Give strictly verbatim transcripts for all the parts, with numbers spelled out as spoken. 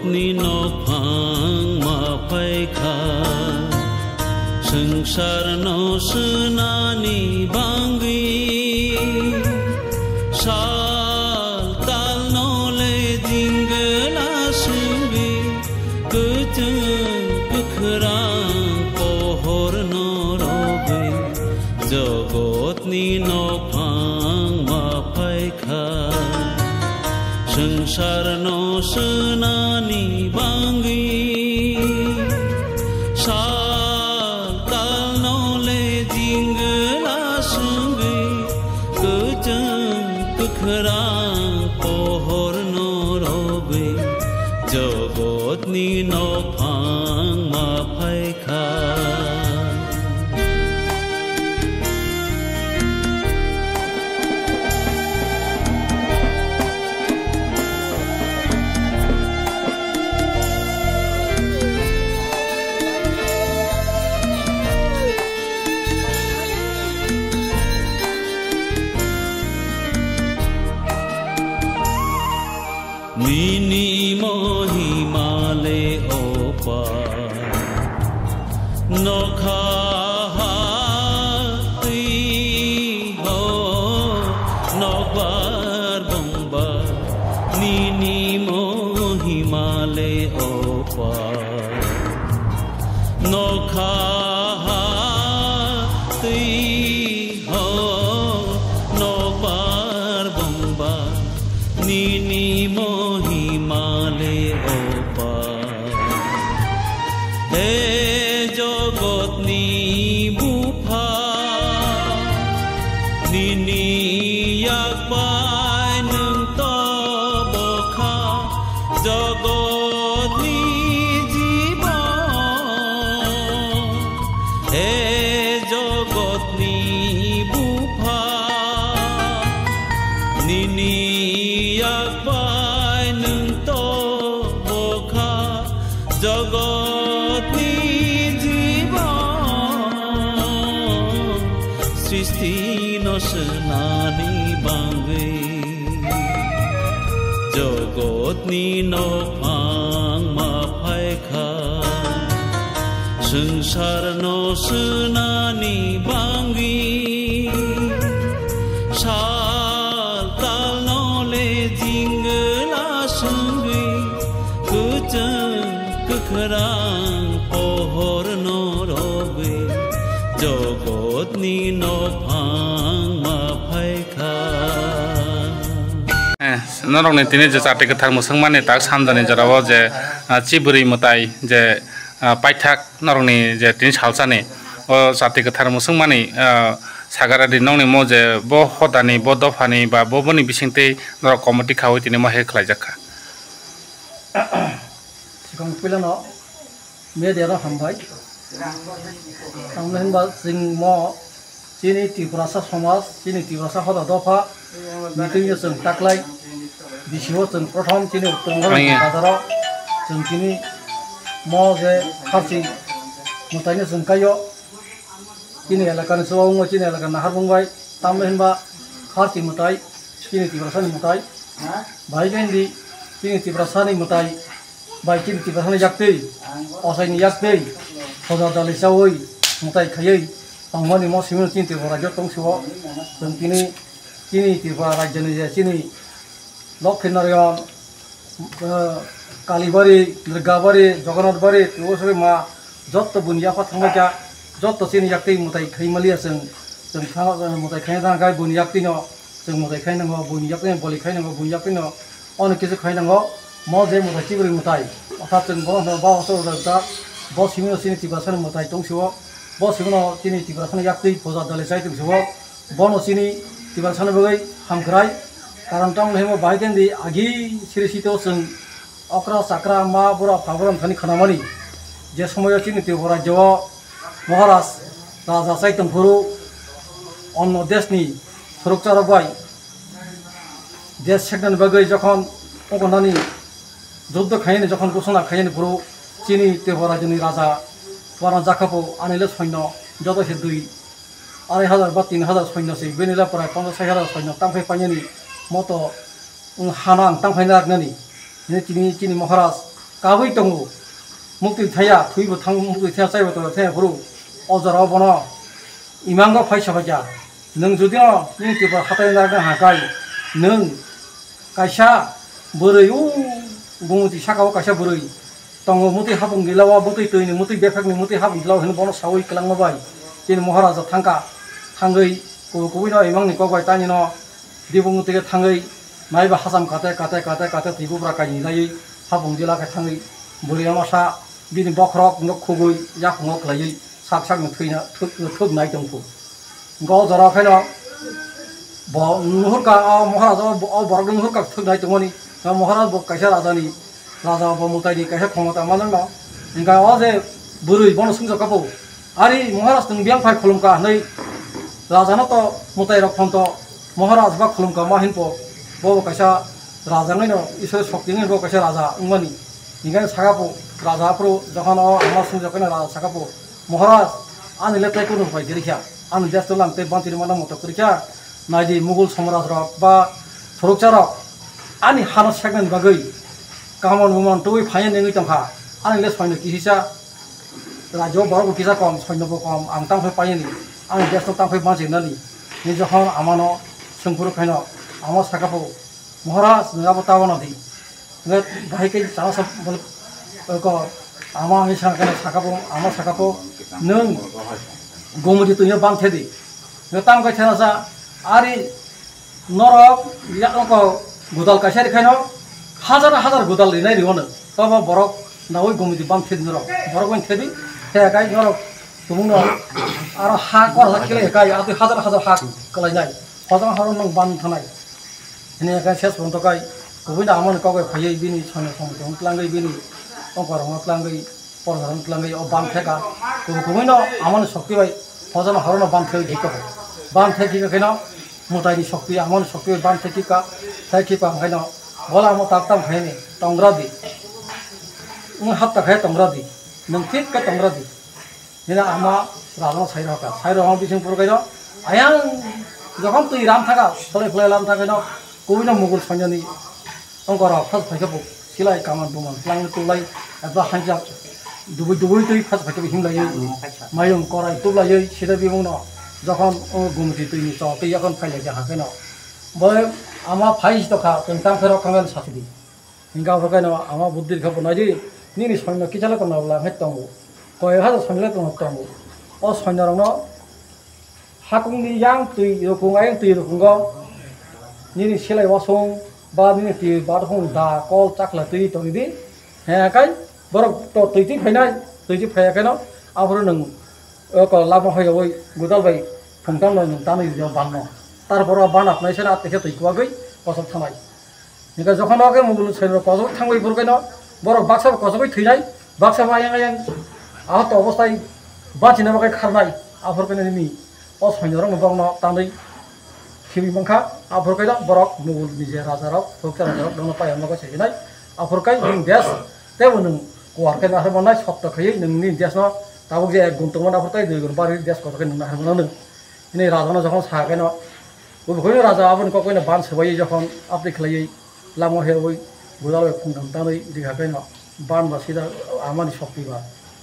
Ni nokphang ma phaikha, swngcharno swnani bangwi, sal talno le jingla swngwi, kwchwng kwkhrang pohorno rogwi, jogotni nokphang ma phaikha. Swngcharno swnani bangwi, sal talno le jingla swngwi, kwchwng kwkhrang pohorno rogwi, jogotni nokphang ma phaikha. Nini mohima le opa nokha ha twi ho nokbar bongba nini mohima le opa nokha ha twi ho nokbar bongba nini mohima le opa. He jogotni bupha, nini yak bai nwng to bokha, jogotni jibon. He jogotni bupha, nini yak bai nwng to bokha, jogotni jibon. Srishti no swnani bangwi, jogotni nokphang ma phaikha. Swngcharno swnani bangwi, sal talno le jingla swngwi, kwchwng kwkhrang pohorno rogwi, jogotni nokphang ma phaikha. Eh, norokni tini je chati kwthar mwswngmani tak sanjani jorao je, ah, chibwrwi mwtai je, ah, paithak norokni je tini salsani o chati kwthar mwswngmani, ah, sagaradi nokni mo je bo hodani, bo dophani ba bo boni bisingtwi norok committee khaui tini mo hai khlaijak kha. Sikang puilano media no hambai. Tamni hinba chwng mo chini Tiprasa somaj, chini Tiprasa hoda dopha meeting yo chwng taklai. Bisio chwng prothom chini Uttor Bangla bazaro chwng chini mo je kharchi mwtaino chwng kaio. Chini elakani chubago wngwi chini elakani nahar bwngbai. Tamni hinba kharchi mwtai, chini Tiprasani mwtai. Bahai khe hindi chini Tiprasani mwtai bai chini Tiprasani yaktwi, ochaini yaktwi, hoda dalai chaui mwtai khaiwi tongmani mo simi chini Tripura rajyo tongsiwo. Chwng tini chini Tripura rajyoni je chini Lokhi Narayan, eh, Kalibari, Durgabari, Jagannathbari, Tripurasari ma jotto buni yapha thangbaikha, jotto chini yaktwi mwtai khai maliya chwng, chwng thang-, mwtai khaina thangkha buni yaktwino, chwng mwtai khai nango, buni yaktwino boli khai nango, buni yaktwino ono kisu khai nango, mo je mwtai chibwrwi mwtai, orthat chwng bono hwno ba hosor da, bo simino chini Tiprasani mwtai tongsiwo, bo simino chini Tiprasani yaktwi puja dalai chai tongsiwo. Bono chini Tiprasani bagwi hamkrai. Karon tamo himo bahai kendi agi siri sito chwng okra chakra ma bura pha bura thani khanamani. Je somoyo chini Tripura rajyo o Maharaj raja chai tongphuru onno deshni sorokcharok bai desh seknani bagwi jokhon ongkha nani juddo khaiyani jokhon ghosona khaiyani phuru chini Tripura rajyoni raja wana jakhapo anile soino joto se dui arai hajar ba tin hajar soino se, bini le prai ponchas sai hajar soino tangphai painani moto, wng hana ang tangphai na raknani. Hini tini chini Maharaj kabui tongo. Muktwi thaya, thwibo thang, muktwi thaya, chaibo tongo, thaya phuru. O jorao bono imango phai sabaikha. Nwng judino nini Tripura hatai narwkna hakai, nwng kaisa bwrwi o Gumoti sakao kaisa bwrwi tongo, mutwi hapung gilao, mutwi twini, mutwi bephekni, mutwi hapung gilao hinwi bono saui kwlangma bai chini Moharaja thangkha, thangwi kubui kubuino imangni kok bai tanino dibung tike thangwi naiba hacham kate, kate, kate, kate twi bubra kaini laiwi hapung jila khe thangwi bwrwi masa bini bokhorok wngkha khugwi yakungo khlaiwi sak sakno thwina, thwk-, thwknai tongkhu. Hwnkhe o jora khaino bo nuhurkha, o Maharaj o, o borokno nuhurkha thwknai tongmani. O Maharaj bo kaisa rajani, raja bo mwtaini kaisa khomota manjakno. Hwnkhe o je bwrwi bono swngjak kha bo, "Ari Maharaj, nwng biyang phai khulumkha," hwnwi rajano to mwtairok phonto Maharaj ba khulumkha ma hinpo, bo bo kaisa raja wngwino, Iswar shokti wngwino bo kaisa raja wngmani. Hwnkhe sakha po, raja aphuru jokhon o ama swngjak khe raja sakha po, "Maharaj, ani le tei kunu upai kwrwi kha, ani desh to lang tei bantwini mano moto kwrwi kha, naidi Mughal Samraj rok ba phoroksa rok ani hano seknani bagwi kaman buman tubui phaiya nengwi tongkha, ani le soino kisisa, rajyo borok bo kisa kom, soino bo kom, ang tangphai paiyani, ani desh to tangphai banchi nani," hinwi jokhon amano swngphuru khaino ama sakha po, "Maharaj, nwng abo ta uanw di." Hwnkhe bahai khe chana sa bole, ko ama hinwi sakha khe sakha po, ama sakha po, "Nwng Gomoti twino ban the di." Hwnkhe tamo khe thena sa, "Ari norok ya oko godal kaisa ri khaino hajar hajar godal rinai rio no. Tobo borok nawi Gomoti ban the di norok. Borok ban the di, the kai norok tumungno aro ha kor ha kile kai, atwi hajar hajar ha kwlainai. Hojang horo nwng ban thanai." Hini khe ses pon to kai, kubui da amoni kok bai phaiwi bini soino somoto wng tlangwi bini ongkorokno tlangwi porjaro wng tlangwi o ban theka. Kubui kubui no amoni shokti bai hojano horono ban thaiwi hiko. Ban thai hiko kheno mwtaini shokti, amoni shokti bai ban thai hika, thai hika hwnkhaino bola amo tak tam khaini tongra di. Wng hapta khai tongra di. Nwng thik khe tongra di. Hino ama rajano sai rokha, sai rokha bising purkaino ayang jokhon twi ram thaka, phlai phlai lam thakaino kubui no Mughal soinoni ongkorok phas phaikha bo silai kaman buman tlangwi tuklai, eba hanjak dubui dubui twi phas phaikha bo himlaiwi mayung korai tuklaiwi sida bimungno jokhon o Gumoti twini chol twi yakhon phailai jakha kheno bo ama phai tokha, tong tang khe rok thangwi sasidi. Hingke aphuru khe no ama buddhi rikha bo naidi, nini soino kisa le tongna bwla hai tongo, koi hajar soino le tongna tongo. O soino rokno hakungni yang twi rukung, ayang twi rukungo nini silai wasung ba nini twi bathung da kol chakla twi tongdi. He kai borok to twi twi phainai, twi twi phaiya khe no aphuru nwng o kol lama hoiyawi godal bai phungtam no nwng tanwi rw banno. Tarpor o ban apnai se na twi kwbagwi kosok thanai. Hingke jokhon o khe Mughal soinirok kochogwi thangwi phuru khe no borok baksa bo kochogwi thwinai, baksa bo ayang ayang ahot obostai bachina bagwi kharnai. Aphuru khe nini o soinirokno borokno tanwi khibi mankha. Aphuru khe no borok Mughal ni je rajarok, phoroksa rajarok, bono payamno khe sijinai. Aphuru khe nini desh teibo nwng kuar khe naharmannai, sopta khaiwi nwng nini deshno tabuk je ek gun tongmani aphuru tei dui gun barwi desh kotor khe nwng naharmano nwng. Hini rajano jokhon sa khe no, bo bukhukni raja aboni kok bai no ban swbaiwi jokhon abdi khlaiwi lama hewi godal bai phungtham tanwi rikha khe no, ban ba sida amani sokti ba,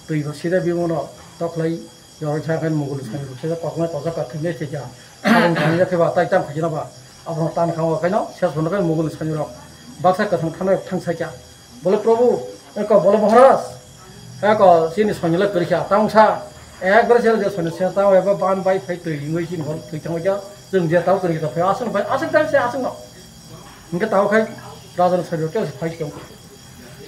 twi ba sida bimono tokhlai yoroi sa khe Mughal ni sani rok sida koknai kojak ka thwinai thwikha, aboni thani khe ba tai tam khaikhe no ba, abono tan kha o khe no ses bono khe Mughal ni sani rok baksa kwthang thangnai thang saikha. Bole, "Prabhu, eko, bole, Maharaj, eko, chini soinila kwrwi kha, tamo sa, ekbare chela je soino se tamo eba ban bai phai twi wngwi chini hor twi thangwi kha, chwng je tamo kwrwi kha, phai aswk phai, aswk tang se aswk no." Hingke tamo khai raja ni soino khe phai tong.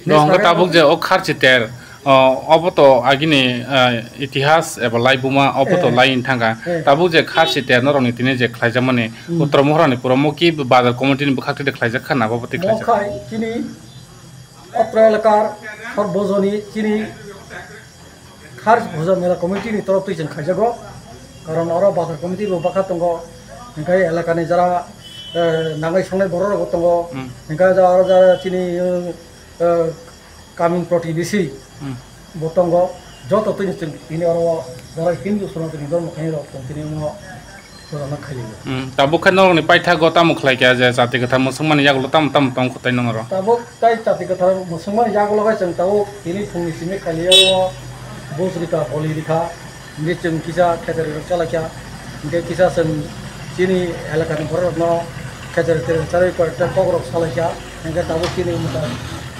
No, hingke tabuk je o kharchi ter, o, obo to agini, eh, itihas eba laibuma, obo to Eh. lai wng thangkha. Eh. Tabuk je kharchi ter norokni tini je khlaijakmani, Hmm. Uttor Mohorani pura Moki Bazar Committee ni bwkhak twi khlaijak kha na, obo twi khlaijak kha? Mokhai chini Otro elakar sorbojoni chini Khar Puja Mela Committee ni torof twi chwng khaijago, karon oro bazar committee bo bwkha tongo, hingkhai elakani jara, eh, nangai songnai borok rok bo tongo, Hmm. hingkhai jara oro jara chini, eh, kamini protinidhi Hmm. bo tongo, joto twi chwng tini oro jara Hindu Sanatani Dhormo khainai rok tong tini omo Borokno khailio. Hmm, tabuk khe norokni paithago tamo khlai kha je jati kwthar mwswkmani yagulo tamo tamo tong khutai norok? Tabuk tai jati kwthar mwswkmani yagulo khe chwng tabuk tini phungni simi khailio, bujrika boli rikha, hingke chwng kisa khejari rok chalai kha, hingke kisa chwng chini elakani borok rokno khejari tere charwi koi ta kok rok salai kha. Hingke tabuk chini mwtai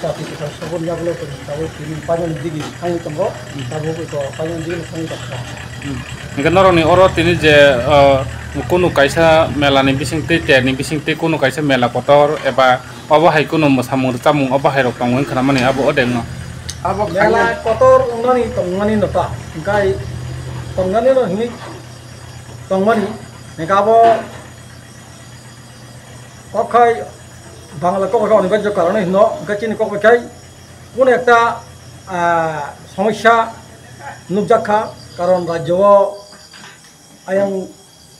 jati kwthar soboni yagulo chwng tabuk chini paimani digi thangwi tongo, tabuk iko paimani digi thangwi tongkha. Hmm. Hingke norokni oro tini je, ah, kunu kaisa mela ni bising twi ter ni bising twi kunu kaisa mela kotor eba obo hai kunu mwsamung rwchapmung obo hai rok tongo wng khna mani abo odeng no. Abo mela kotor wngnani tongmani no ta, hingke tongnani no hini tongmani, hingke abo kok khai Bangla kok rok ni bagwi karon hino, hingke chini kok bai khai kuno ekta, ah, somosya nukjak kha, karon rajyo o ayang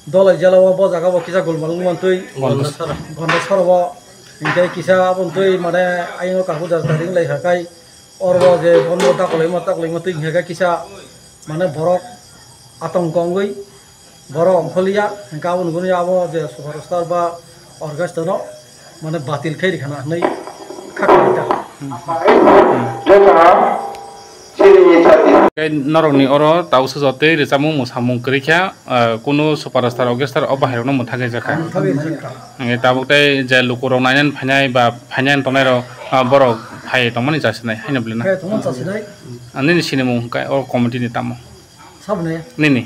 dolai jela o bo jaga bo kisa golmal wngmantwi Gonda sora. Gonda sora bo hingke kisa abontwi mane ayang o kaku jar taring lai kha khai. Oro bo je bono takolai ma, takolai ma twi hingka kisa mane borok atongko wngwi borok ongkhorliya, hingka aboni gwnwi abo je superstar ba orchestra no mane batil khai rikha na hwnwi kha khlai ta. Tei norokni oro tausa jotoi rwchapmung mwsamung kwrwi kha, ah, kunu superstar orchestra o bahairokno mwthangwi jakha. Mwthangwi jakha. Hingke tabuk tei je lukurok nainani phainai ba phainai wng tongnai rok, ah, borok phai tongmani chasinai haino bwlwi na? Phai tongmani chasinai. Ah, nini sinimung hwnkhe o committee ni tamo? Saboni? Nini?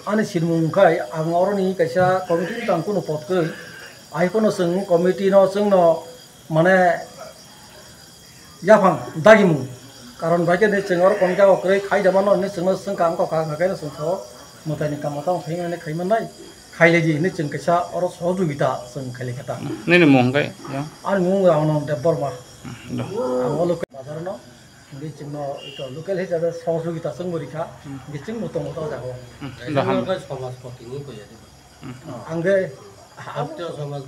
Ani sinimung hwnkhe ang oroni kaisa committee ni tang kunu pot kwrwi. Ai kheno chwng committee no chwngno mane yaphang dagimung. Karon bai khe chwng oro committee o kwrwi khai da mano hinwi chwngno chwng kha ang kok kha hwnkhe chwng sao mwtaini kamo tamo khaimani khaimannai. Khailai di hinwi chwng kaisa oro sohojogita chwng khailai kha ta. Nini mung hwnkhe? Ani mung Ramanand Debbarma. Hmm, do. Ang o local bazar no, hinwi chwngno ito local hisabe sohojogita chwngbo rikha, hinwi chwngbo tongo o jaga o. Hmm, do, hambai. Samajpati ni koi ya de. Hmm. Ang de, Khottiyo samaj,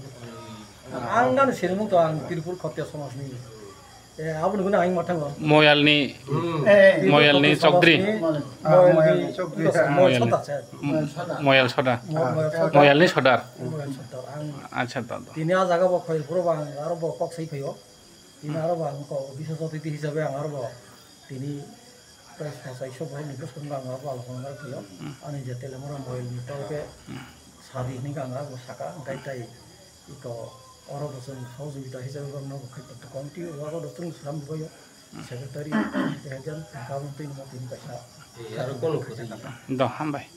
ang nani sinimung to ang Tripur Khottiyo samaj ni. Eh, aboni guna ang mathango. Moyalni, hmm. Eh, Moyalni Chokdri. Moyalni Chokdri. Moyal Sodar. Moyal Sodar. Moyalni Sodar. Moyal Sodar. Ang acha, to, to. Tini a jaga bo khoi puro bang aro bo kok sai phaio. Tini aro bo ang ko office o titi hisabe ang aro bo tini prai sochai so borok ni bwskango ang aro bo alokna nai phaio. Ani je telemora moyal ni tol ke sadi hinwi ang aro bo saka hingkai tai iko oro bo chwng sohojogita hisabe borok no bo khaito committee o wago do chwng slam rwbaio. Secretary, president, kabang twi nimo tini kaisa. Eh, aro kono kwrwi. Do, hambai.